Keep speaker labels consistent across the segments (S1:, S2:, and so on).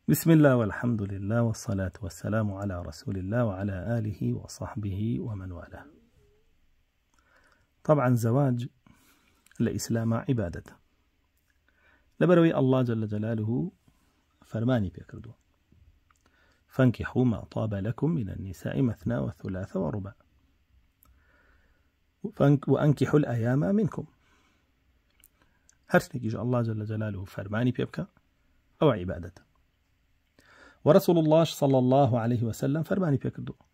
S1: بسم الله والحمد لله والصلاة والسلام على رسول الله وعلى آله وصحبه ومن والاه. طبعا زواج لە ئیسلاما عیبادەتە لەبەرەوەی اللە جل جلاله فەرمانی پێکردووە فانكحوا ما طاب لكم من النساء مثنى وثلاث ورباع وأنكحوا الأيام منكم هەر شتێکیش اللە جل جلاله فەرمانی پێ بکە ئەوە عیبادەتە ورسول الله صلى الله عليه وسلم فەرمانی پێکردووە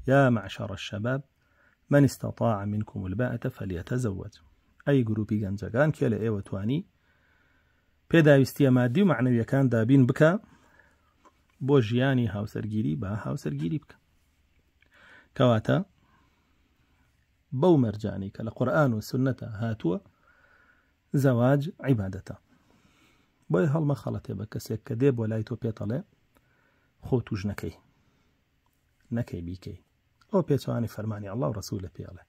S1: يا معشر الشباب من استطاع منكم الباءة فليتزوج ئەی گروپی گەنجەکان کێ لە ئێوە توانی پێداویستیە مادی و معنەویەکان دابین بکە بۆ ژیانی هاوسەرگیری با هاوسەرگیری بکە کەواتە بەو مەرجانەی کە لە قورئان و سوننەتا هاتووە زەواج عیبادەتە بۆیە هەڵمەخەڵەتێ بە کەسێک کە دێ بۆ لای تۆ پێتەڵێ خۆ توش نەکەی نەکەی بیکەی ئەو پێچوانی فەرمانی ئەڵڵا و ڕەسوولە پێڵێ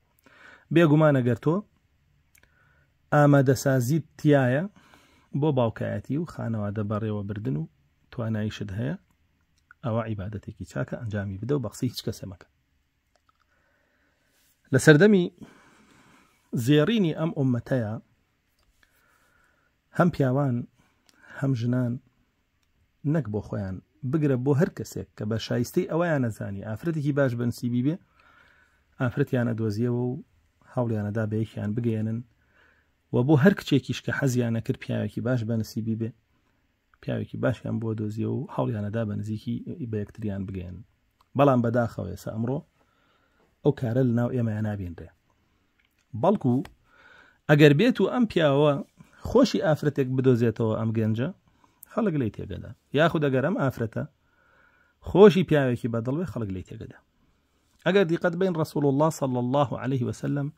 S1: بێگومان ئەگەر تۆ ئامادەسازیت تایە بۆ باوکایەتی و خانەوادە بەڕێوەبردن و تواناییشت هەیە ئەوە عیبادەتێکی چاکە ئەنجامی بدە و بەقسەی هیچ کەسێ مەکە لە سەردەمی زێڕینی ئەم ئوممەتەیە هەم پیاوان هەم ژنان نەک بۆ خۆیان بگرە بۆ هەر کەسێک کە بە شایستەی ئەوەیان نەزانی ئافرەتێکی باش بەنسیبی بێ ئافرەتیانە دۆزیەوە و هەوڵیانەدا بە یەکیان بگەێنن و بۆ هەر کچێکیش کە حەزیانە کرد پیاوێکی باش بەنسیبی بێ پیاوێکی باشیان بۆ دۆزیەوە و هەوڵیانەدا بە نزیکی بە یەکتریان بگەێن بەڵام بەداخەوە ئێستا ئەمڕۆ ئەو کارە لە ناو ئێمەیا نابینرێ بەڵکو ئەگەر بێت و ئەم پیاوە خۆشی ئافرەتێک بدۆزێتەوە ئەم گەنجە خەڵک لی تێگەدا یاخود ئەگەر ئەم ئافرەتە خۆشی پیاوێکی بەدڵ بێ خەڵک لی تێگەدا ئەگەر دیقەت بین ڕسول الله صلى الله عليه وسلم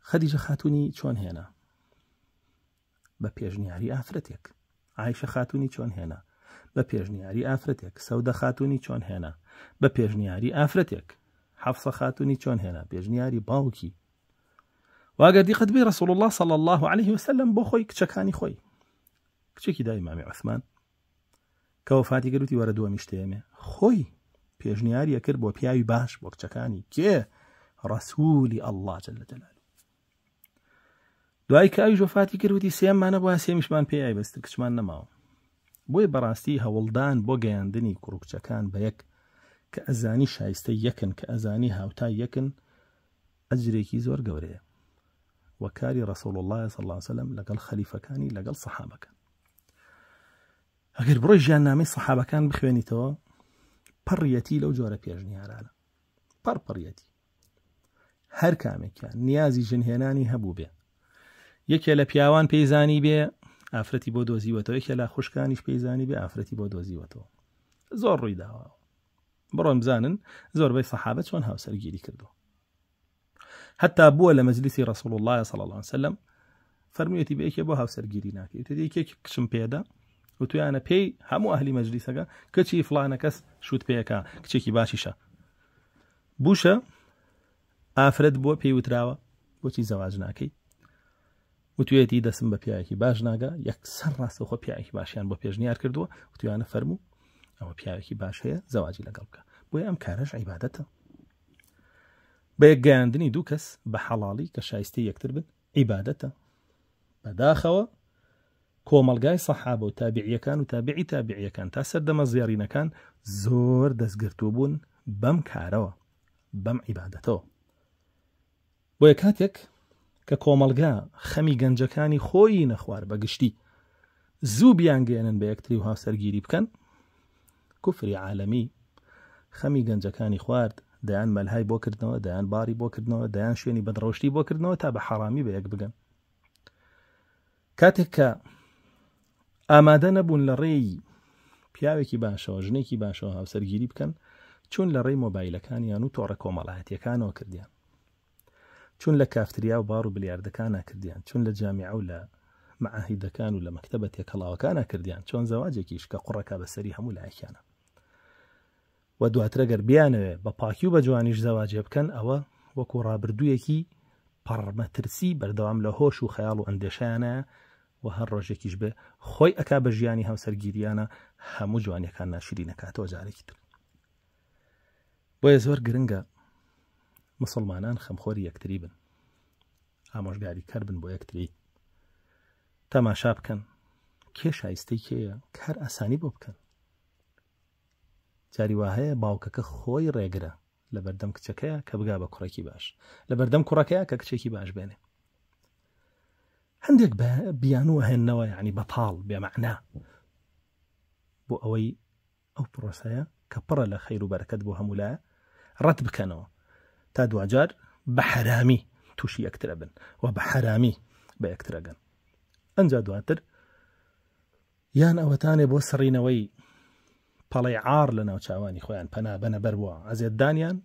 S1: خەدیجە خاتونی چۆن هێنا بە پێشنیاری ئافرەتێک. عایشە خاتوونی چۆن هێنا؟ بە پێشنیاری ئافرەتێک. سەودە خاتوونی چۆن هێنا؟ بە پێشنیاری ئافرەتێک. حەفسە خاتوونی چۆن هێنا؟ پێشنیاری باوکی. واگەر دیقەت بی رسول الله صلی الله عليه وسلم بۆ خۆی کچەکانی خۆی کچێکی دا ئیمامی عوثمان کە وەفاتی کرد وتی وەرە دووەمیش تێمێ خۆی پێشنیاریە کرد بۆ پیاوی باش بۆ کچەکانی کێ ڕسوولی الله جل جلاله دوای کە ئەویش وەفاتی کرد وتی سێممانە بۆ سێمیشمان پێ ئای بەستر کچمان نەماوە بۆیە بەڕاستی هەوڵدان بۆ گەیاندنی کوڕ و کچەکان بە یەک کە ئەزانی شایستە یەکن کە ئەزانی هاوتا یەکن ئەجرێکی زۆر گەورەیە و کاری ڕسول الله صلی الله علیه وسلم لەگەڵ خەلیفەکانی لەگەڵ سەحابەکان ئەگەر بڕۆی ژیاننامەی سەحابەکان بخوێنیتەوە پڕیەتی لەو جۆرە پێشنیارانە پڕ پڕیەتی هەر کامێکیان نیازی ژنهێنانی هەبوو بێ یەکێ لە پیاوان پێیزانی بێ ئافرەتی بۆ دۆزیوەتەوە یەکێ لە خوشکانیش پێیزانی بێ ئافرەتی بۆ دۆزیوەتەوە زۆر ڕووی داوە بڕۆن بزانن زۆربەی سەحابە چۆن هاوسەرگیری کردو حتا بووە لە مەجلیسی ڕسول الله صلی الله علیه وسلم فەرموویەتی بە یەکێ بۆ هاوسەرگیری ناکەی وتێتی یەکێک کچم پێدا وتویانە پێی هەموو ئەهلی مەجلیسەکە کچی فلانە کەس شوت پێەکە کچێکی باشیشە بوشە ئافرەت بووە پێی وتراوە بۆچی زەواج ناکەی وتوێتی دەسم بە پیاوێکی باش ناگا یەکسەر ڕاستەوخۆ پیاوێکی باشیان بۆ پێشنیار کردووە وتویانە فەرموو ئەوە پیاوێکی باش هەیە زەواجی لەگەڵ بکە بۆیە ئەم کارەش عیبادەتە بە یەکگەیاندنی دوو کەس بە حەڵاڵی کە شایستەی یەکتر بن عیبادەتە بەداخەوە کۆمەڵگای سەحابە و تابعیەکان و تابعی تابعیەکان تا سەردەمە زێڕینەکان زۆر دەستگرتوو بوون بەم کارەوە بەم عیبادەتەوە بۆیە کاتێک کە کۆمەڵگا خەمی گەنجەکانی خۆی نەخوار بە گشتی زوو بیانگەێنن بە یەکتری و هاوسەرگیری بکەن کوفری عالەمی خەمی گەنجەکانی خوارد دەیان مەلهای بۆ کردنەوە دەیان باری بۆ کردنەوە دەیان شوێنی بەدڕەوشتی بۆ کردنەوە تا بە حەڕامی بە یەک بگەن کاتێک کە ئامادە نەبوون لە ڕێی پیاوێکی باشەوە ژنێکی باشەوە هاوسەرگیری بکەن چون لە ڕێی مۆبایلەکانیان و تۆڕە کۆمەڵایەتیەکانەوە کردیان چون لە کافتریا و باڕ و بلیاردەکانا کردیان چون لە جامیعە و لە مەعاهیدەکان و لە مەکتەبە تێکەڵاوەکانا کردیان چۆن زەواجێکیش کە قوڕەکە بەسەری هەموو لایەکیانە و دواتر گەر بیانەوێ بە پاکی و بە جوانیش زەواجێ بکەن ئەوە وەکو ڕابردوویەکی پەڕمەترسی بەردەوام لە هۆش و خەیاڵ و ئەندێشەیانە و هەر ڕۆژێکیش بێ خۆی ئەکا بە ژیانی هاوسەرگیریانە هەموو جوانیەکان ناشرین ئەکاتەوە جارێکی تر. بۆیە زۆر گرنگە مسلمانان خەمخۆری یەکتری بن، ئامۆژگاری کەر بن بۆ یەکتری، تەماشا بکەن کێ شایستەی کێیە، کار ئاسانی بۆ بکەن. جاری وا هەیە باوکەکە خۆی ڕێگرە لە بەردەم کچەکەیە کە بگا بە کوڕێکی باش، لە بەردەم کوڕەکەیە کە کچێکی باش بێنێ. هەندێک بیانوو هێننەوە یعنی بەتاڵ بێمەعنا بۆ ئەوەی ئەو پرۆسەیە کە پڕە لە خەیر و بەرەکەت بۆ هەموو لایە ڕەت بکەنەوە تا دواجار بە حەرامی تووشی یەکترە بن و بە حەرامی بە یەکترەگەن ئەنجا دواتر یان ئەوەتانێ بۆ سڕینەوەی پەڵەی عار لە ناوچوانی خۆیان پەنا بەنە بەر بۆ ئەزیەتدانیان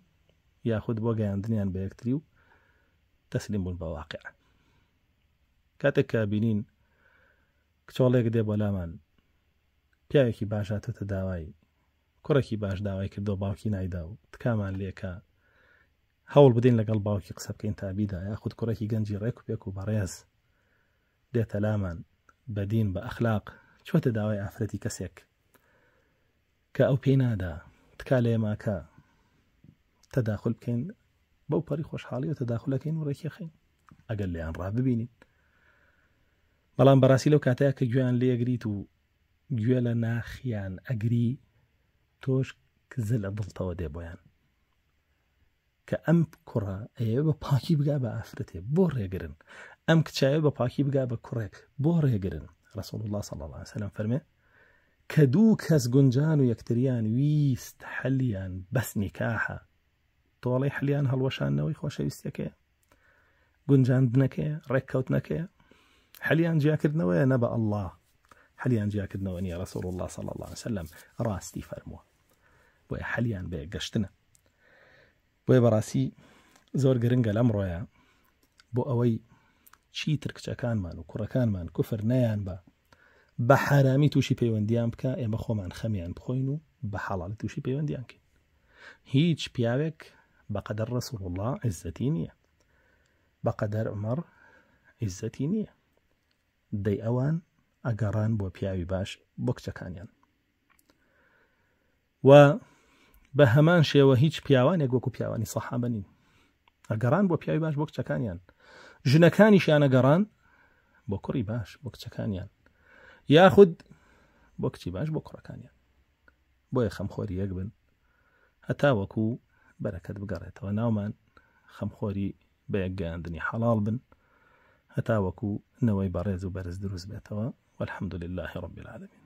S1: یاخود بۆ گەیاندنیان بە یەکتری و تەسلیم بوون بە واقع. کاتێک کە بینین کچۆڵێک دێ بۆ لامان پیاوێکی باش هاتۆتە داوای کوڕێکی باش داوای کردو باوکی نایدا و تکامان لێکە هەوڵ بدەین لەگەڵ باوکی قسە بکەین تا بیدا یاخود کوڕێکی گەنجی ڕێک و پێک و بەڕێز دێتە لامان بە دین بە ئەخلاق چۆتە داوای ئافرەتی کەسێک کە ئەو پێی نادا تکا لە ئێمە کە تەداخل بکەین بەو پەڕی خۆشحاڵی و تەداخلەکەین و ڕێکیەخەین ئەگەر لێیان ڕاببینین بەڵام بەڕاستی لەو کاتەیە کە گوێیان لێگریت و گوێ لە ناخیان ئەگری تۆش کزە لە دڵتەوە دێ بۆیان کە ئەم کوڕە ئەیەوێ بە پاکی بگا بە ئافرەتێ بۆ ڕێگرن ئەم کچایە بە پاکی بگا بە کوڕێک بۆ ڕێگرن رسول الله صلی الله علیه وسلم فەرمێ کە دوو کەس گونجان و یەکتریان ویست حەلیان بەس نیکاحە تۆڵەی حەلیان هەڵوەشاندنەوەی خۆشەویستیەکەیە گونجاندنەکەیە ڕێککەوتنەکەیە حەلیان جیاکردنەوەیە نە بە ئەڵڵا حەلیان جیاکردنەوە نییە رسول الله صلی الله علیه وسلم ڕاستی فەرمووە بۆیە حەلیان بە یەکگەشتنە بۆیە بەڕاستی زۆر گرنگە لەمڕۆیە بۆ ئەوەی چیتر کچەکانمان و کوڕەکانمان کوفر نەیان بە بە حرامی تووشی پەیوەندیان بکە ئێمە خۆمان خەمیان بخۆین و بە حەڵاڵی تووشی پەیوەندیان کەین هیچ پیاوێک بەقەدەر ڕسول الله عزەتی نییە بەقەدەر عمەڕ عزەتی نییە دەی ئەوان ئەگەڕان بۆ پیاوی باش بۆ کچەکانیان و بە هەمان شێوە هیچ پیاوانێک وەکو پیاوانی سەحابە نین ئەگەڕان بۆ پیاوی باش بۆ کچەکانیان ژنەکانیشیان ئەگەڕان بۆ کوڕی باش بۆ کچەکانیان یاخود بۆ کچی باش بۆ کوڕەکانیان بۆیە خەمخۆری یەک بن هەتا وەکو بەرەکەت بگەڕێتەوە ناومان خەمخۆری بە یەکگەیاندنی حەڵاڵ بن هەتا وەکو نەوەی بەڕێز و بەرز دروست بێتەوە والحمد لله رب العالمین.